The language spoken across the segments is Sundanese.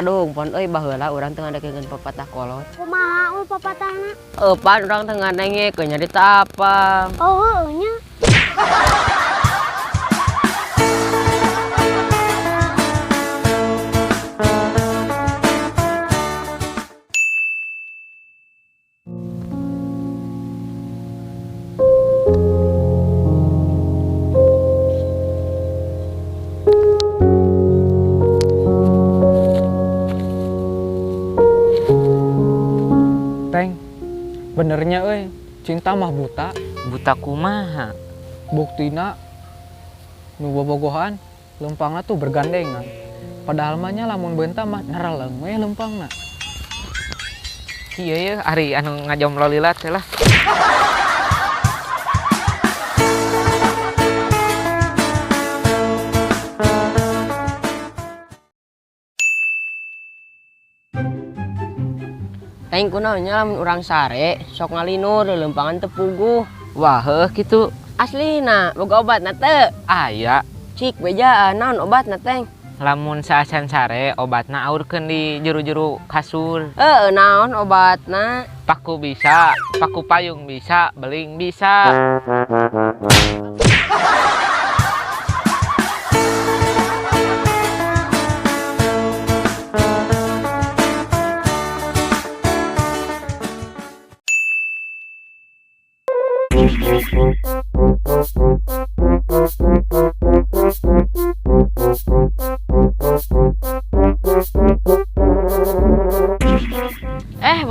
Kadung pon euy baheula urang teu ngadengekeun pepatah kolot. Kumaha ul pepatahna? Eupan urang teu ngadengekeun nyarita apa? Oh, heueuh nya. Teng, benernya euy, cinta mah buta. Buta kumaha? Buktina nu bobogohan lempangna tuh bergandengan. Padahal mah nya lamun beunta mah nereleng we lempangna. Iya ya, ari anu ngajomblo lila teh lah. Teng kunaon nya lamun urang sare sok ngalinur lelempangan teu puguh. Wah heuh kitu. Aslina boga obatna teu? Aya. Cik bejaan naon obatna teng? Lamun saacan sare obatna aurkeun di juru-juru kasur. Heueuh naon obatna? Paku bisa, paku payung bisa, beling bisa.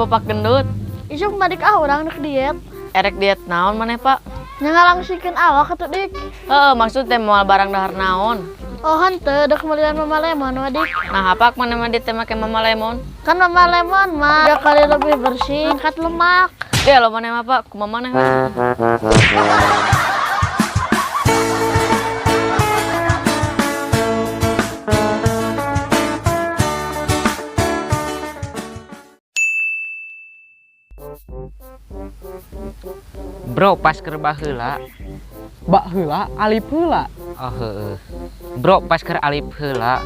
Bapak gendut. Isuk madik ah urang rek diet. Erek diet naon maneh, Pak? Nya ngalangsingkeun awak atuh, Dik. Heeh, maksud teh moal barang dahar naon? Oh, henteu dek melian Mama Lemon mah, Dik. Nah, apa maneh mah diet teh make Mama Lemon? Kan Mama Lemon mah 3 kali lebih bersih, angkat lemak. Ya lo maneh mah, Pak, kumaha maneh? Bro, pas keur baheula. Baheula, alip heula. Oh heueuh. Bro, pas keur alip heula.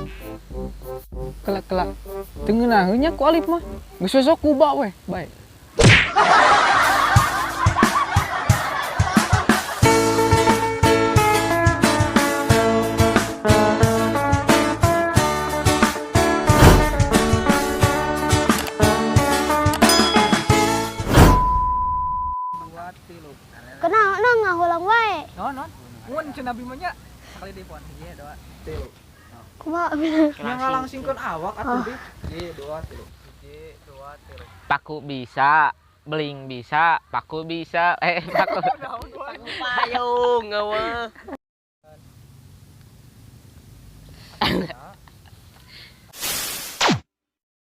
Kelak-kelak. Teu ngeunaheun nya ku alip mah. Geus we sok ku ba we, bae. Kenal na ngahulang wae. Non, non. Mun cenah abi mah nya sakali deui pon. Hiji, dua, tilu. Kumaha? Nya ngalangsingkeun awak atuh, Dik. Hiji, dua, tilu. Hiji, dua, tilu. Paku bisa, beling bisa, paku bisa. Paku. Payung eueuh.